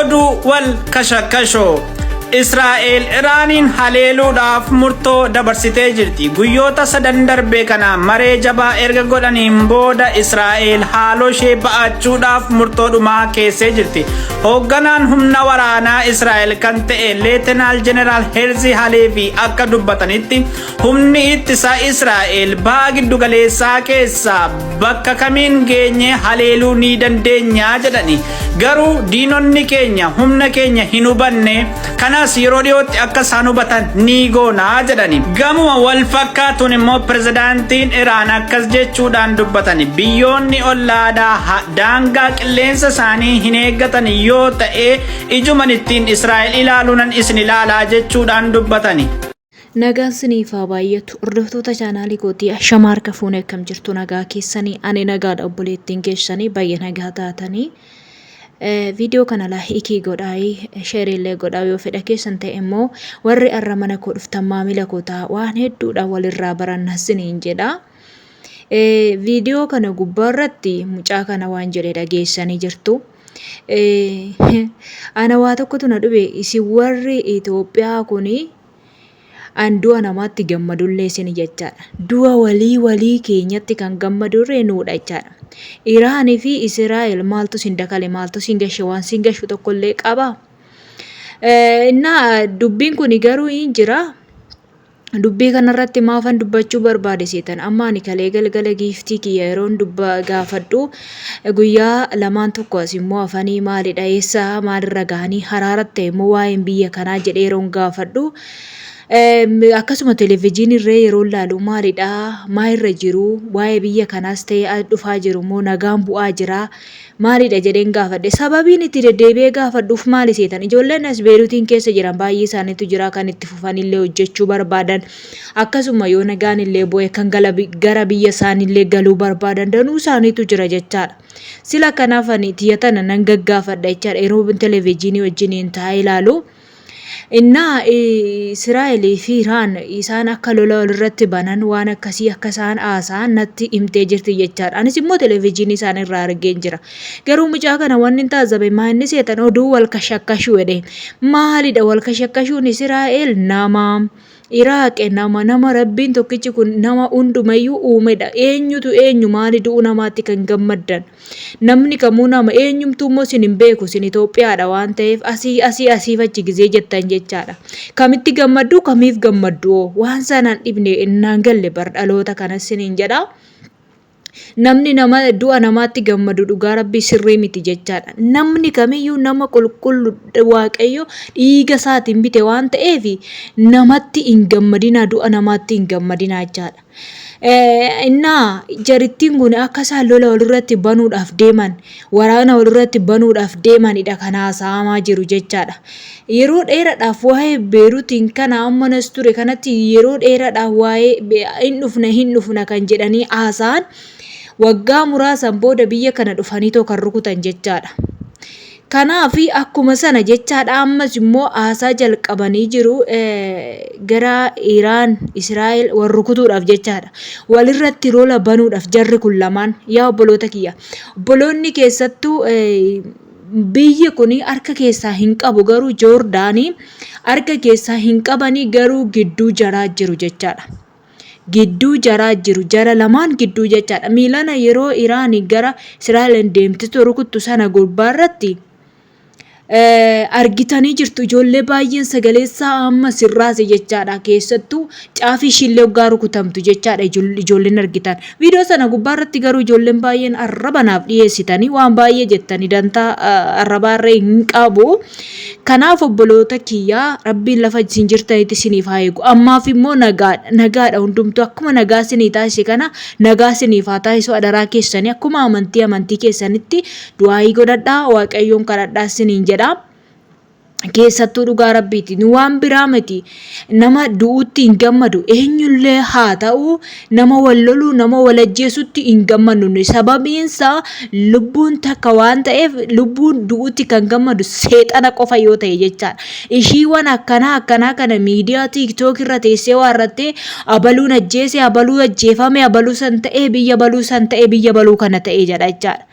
Oduu wal kashakkashoo. Israa'el Iraaniin haleeluudhaaf murtoo dabarsitee jirti. Guyyoota sadan darbe kana maree jabaa erga godhaniin booda Israa'el haaloo ishee ba'achuudhaaf murtoo dhumaa keessee jirti. Hoogganaan humna waraanaa Israa'el kan ta'e Leetenaal Jeneraal Herzi Haleevi akka dubbatanitti humni ittisa Israa'el baha giddugaleessaa keessaa bakka kamiin geenye haleeluu ni dandeenya jedhani. Garuu diinonni keenya humna keenya hin hubanne kanas yeroo dhiyootti akka isaan hubatan ni goona jedhani. Gamuma wal fakkaatuun immoo pirezidaantiin Iraan akkas jechuudhaan dubbatani. Biyyoonni ollaadhaa daangaa qilleensa isaanii hin eeggatan yoo ta'e ijuman ittiin Israa'el ilaaluunan isin ilaalaa jechuudhaan dubbatani. Nagaan siniif haa baay'atu hordoftoota chaanaalii kootii ashama harka fuune akkam jirtu nagaa keessanii ani nagaadha obboleettiin keessanii baay'ee nagaa taatanii viidiyoo kana laayikii godhaayii sheerii illee godhaa yoo fedha keessan ta'e immoo warri arra mana koo dhuftan maamila koo ta'a waan hedduudha walirraa baranna siniin jedha. Viidiyoo kana gubbaa irratti mucaa kana waan jedhe dhageessanii jirtu. Ana waa tokkotu na dhube isin warri Itoophiyaa kuni an du'a namaatti gammadullee isin jechaadha. Du'a walii walii keenyatti kan gammadurree nuudha jechaadha. Iraanii fi Israa'el maaltu sin dakale maaltu sin gashe waan sin gashu tokkollee qaba. Innaa dubbiin kun garuu hin jira. Dubbii kanarratti maafan dubbachuu barbaade seetan amma ani kalee galgala giiftii kiyya yeroon dubba gaafadhu guyyaa lamaan tokko as immoo afanii maalidha eessa maalirra gahanii haraaratte immoo waa'een biyya kanaa jedhee yeroon gaafadhu akkasuma televezyiinii irree yeroo laalu maalidha maalirra jiru waa'ee biyya kanaas ta'ee dhufaa jiru immoo nagaan bu'aa jira Maalidha jedheen gaafadhe. Sababiin itti deddeebi'ee gaafadhuuf maali seetan? Ijoolleen as Beeruutiin keessa jiran baay'ee isaaniitu jira kan itti fufanillee hojjechuu barbaadan. Akkasuma yoo nagaan illee bu'e kan gara biyya isaaniillee galuu barbaadan danuu isaaniitu jira jechaadha. Sila kanaaf ani tiyya tana nan gaggaafadha jechaadha yeroo televezyiinii wajjiniin taa'ee ilaalu. Innaa Israa'elii fi Iraan isaan akka lola walirratti banan waan akkasii akka isaan haasa'an natti himtee jirti jechaadha. Anis immoo televezyiinii isaan irraa argeen jira. Garuu mucaa kana wanni hin taazzabe maa inni seetan oduu wal kashakkashuu jedhee. Maalidha wal kashakkashuun Israa'el nama Iraaq nama nama rabbiin tokkichi kun nama hundumayyuu uumedha. Eenyutu eenyu maali du'uu namaatti kan gammaddan? Namni kamuu nama eenyumtuu immoo isin hin beeku isin Itoophiyaadha waan ta'eef asii asii asiif achi gizee jettan jechaadha. Kamitti gammaddu kamiif gammaddu waan sanaan dhibne innaan galle bar dhaloota kanas isiniin jedha. Namni nama du'a namaatti gammadu dhugaa rabbii sirrii miti jechaadha. Namni kamiyyuu nama qulqullu waaqayyo dhiiga isaatiin bite waan ta'eef namatti hin gammadinaa du'a namaatti hin gammadinaa jechaadha. Innaa jarittiin kun akka isaan lola walirratti banuudhaaf deeman waraana walirratti banuudhaaf deemanidha kan haasa'amaa jiru jechaadha. Yeroo dheeraadhaaf waa'ee Beeruutiin kana ammanas ture kanatti yeroo dheeraadhaaf waa'ee hin dhufna hin dhufna kan jedhanii haasa'an waggaa muraasan booda biyya kana dhufaniitoo kan rukutan jechaadha. Kanaaf akkuma sana jechaadha ammas immoo haasaa jalqabanii jiru gara Iraan Israa'el wal rukutuudhaaf jechaadha. Walirratti lola banuudhaaf jarri kun lamaan yaa obboloota kiyya. Obboloonni keessattuu biyyi kun harka keessaa hin qabu garuu Joordaanii harka keessaa hin qabanii garuu gidduu jaraa jiru jechaadha. Gidduu jaraa jiru jara lamaan gidduu jechaadha. Miilana yeroo Iraani gara Israa'el deemtitu rukuttu sana gubbaarratti argitanii jirtu ijoollee baay'een sagaleessaa amma sirraase jechaadha. Keessattuu caafii ishiillee hoggaa rukutamtu jechaadha ijoolleen argitan. Viidiyoo sana gubbaarratti garuu ijoolleen baay'een arraba naaf dhiyeessitanii waan baay'ee jettanii dantaa arrabaarree hin qabu. Kanaaf obboloota kiyyaa rabbiin lafa isin jirtanitti isiniif haa eegu. Ammaaf immoo nagaadha. Nagaadha hundumtuu akkuma nagaa isinii taasise kana nagaa isiniif haa taasisu adaraa keessanii akkuma amantii amantii keessanitti du'aayii godhadhaa waaqayyoon kadhadhaa isiniin jedha. Keessattuu dhugaa rabbiiti. Nu waan biraa miti. Nama du'utti hin gammadu. Eenyullee haa ta'u nama wal loluu nama wal ajjeesutti hin gammannu. Nuyi sababiinsaa lubbuun takka waan ta'eef lubbuun du'utti kan gammadu seexana qofa yoo ta'e jechaadha. Ishiiwwan akkanaa akkanaa kana miidiyaa tiiktook irra teessee waarrattee abaluun ajjeese abaluu ajjeefame abaluu san ta'e biyya baluu san ta'e biyya baluu kana ta'e jedha jechaadha.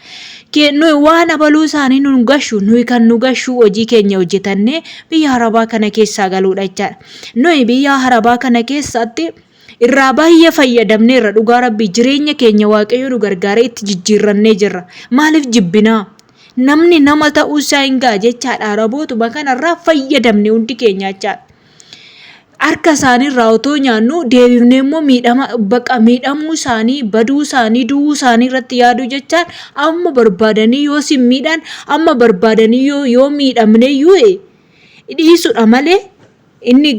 Nuyi waan abaluu isaanii nun gashu nuyi kan nu gashu hojii keenya hojjetannee biyya arabaa kana keessaa galuudha jechaadha. Nuyi biyya arabaa kana keessatti irraa baay'ee fayyadamneerra dhugaa rabbii jireenya keenya waaqayyo nu gargaaree itti jijjiirrannee jirra. Maaliif jibbinaa? Namni nama ta'uu isaa hin ga'a jechaadha. Arabootuma kanarraa fayyadamne hundi keenya jechaadha. Harka isaaniirraa otoo nyaannu deebifnee immoo miidhama baqa miidhamuu isaanii baduu isaanii du'uu isaanii irratti yaaduu jechaan amma barbaadanii yoo sin miidhan amma barbaadanii yoo yoo miidhamne iyyuu dhiisudha malee inni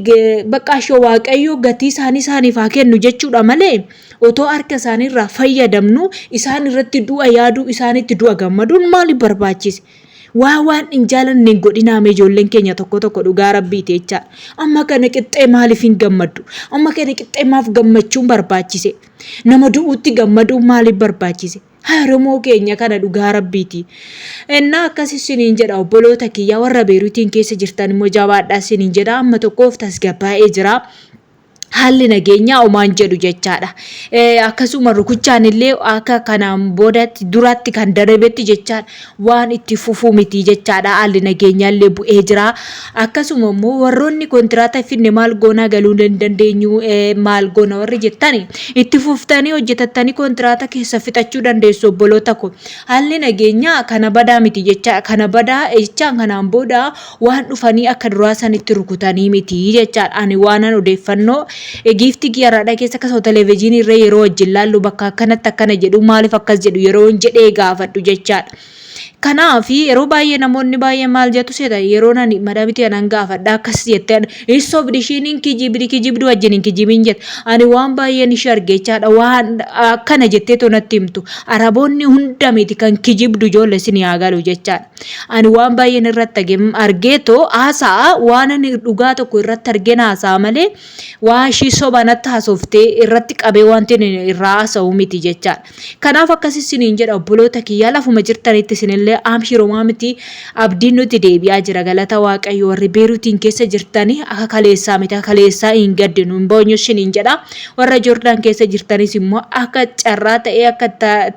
bakka ashoo waaqayyoo gatii isaanii isaaniif haa kennu jechuudha malee otoo harka isaaniirraa fayyadamnu isaan irratti du'a yaaduu isaanitti du'a gammaduun maaliif barbaachise? Waa waan hin jaalanne hin godhinaa mee ijoolleen keenya tokko tokko dhugaa rabbiiti jechaadha. Amma kana qixxee maaliif hin gammaddu? Amma kana qixxee maaf gammachuun barbaachise? Nama du'uutti gammaduun maaliif barbaachise? Haa Oromoo keenya kana dhugaa rabbiiti. Innaa akkas isiniin jedha obboloota kiyyaa warra Beeruutiin keessa jirtan immoo jabaadhaa isiniin jedha amma tokkoof tasgabbaa'ee jira. Haalli nageenyaa omaan jedhu jechaadha. Akkasuma rukuchaan illee akka kanaan boodatti duratti kan darbetti jechaadha waan itti fufuu miti jechaadha. Haalli nageenyaa illee bu'ee jira. Akkasuma immoo warroonni kontiraata finne maal goonaa galuu hin dandeenyu maal goona warri jettani itti fuftanii hojjetattanii kontiraata keessa fixachuu dandeessu obboloota koo. Haalli nageenyaa kana badaa miti jechaadha. Kana badaa jechaan kanaan booda waan dhufanii akka duraa sanitti rukutanii miti jechaadha. Ani waanan odeeffannoo giiftii kiyya keessa akkasuma televezyiinii irra yeroo wajjin laallu bakka akkanatti akkana jedhu maaliif akkas jedhu yeroo jedhee gaafadhu jechaadha. Kanaaf yeroo baay'ee namoonni baay'een maal jettu seeta yeroo nani madamiti anan gaafadha akkas jettee hin sobdi ishiin hin kijibdi kijibdu wajjin hin kijibin jette ani waan baay'een ishee arge jechaadha waan akkana jettee natti himtu araboonni hunda miti kan kijibdu ijoollee isin haa galu jechaadha. Ani waan baay'een irratti argeetoo haasa'a waan ani dhugaa tokko irratti argeen haasa'a malee waan ishii soba natti haasoftee irratti qabee wanti irraa haasa'u miti jechaadha. Kanaaf akkas isiniin jedha obboloota kiyyaa lafuma jirtanitti isinillee amshirumaa miti abdiin nuti deebi'aa jira galata waaqayyo warri Beeruutiin keessa jirtanii akka kaleessaa miti akka kaleessaa hin gaddinu hin boonyu isiniin jedha. Warra Joordaan keessa jirtanis immoo akka carraa ta'ee akka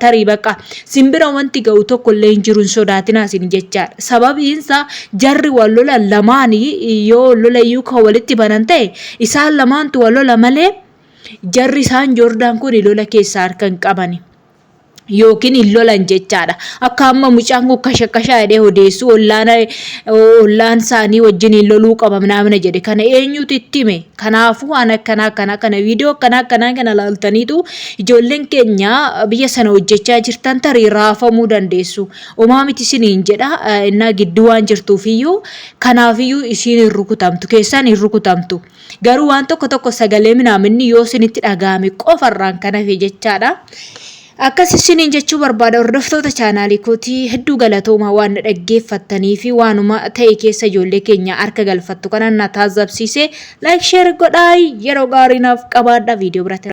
tarii bakka simbira wanti ga'u tokko illee hin jiru hin sodaatinaa isin jechaadha. Sababiinsa jarri wal lolan lamaanii yoo lola iyyuu kan walitti banan ta'e isaan lamaantu wal lola malee jarri isaan Joordaan kun lola keessaa harka hin qabani. Yookiin hin lolan jechaadha. Akka amma mucaan kun kashakashaa jedhee odeessu ollaan ollaan isaanii wajjin hin loluu qaba naamna jedhe kana eenyutu itti hime? Kanaafuu waan akkanaa akkanaa kana viidiyoo akkanaa akkanaa kana laaltaniitu ijoolleen keenya biyya sana hojjechaa jirtan tarii raafamuu dandeessu. Homaa miti isiniin jedha innaa gidduu waan jirtuufiyyuu kanaafiyyuu isiin hin rukutamtu keessaan hin rukutamtu. Garuu waan tokko tokko sagalee minaaminni yoo isinitti dhaga'ame qofarraan kan hafe jechaadha. Akkas isiniin jechuu barbaada hordoftoota chaanaalii kootii hedduu galatoomaa waan na dhaggeeffattanii fi waanuma ta'e keessa ijoollee keenya harka galfattu kana na taazabsiise like share godhaa yeroo gaarii naaf qabaadha viidiyoo biratti.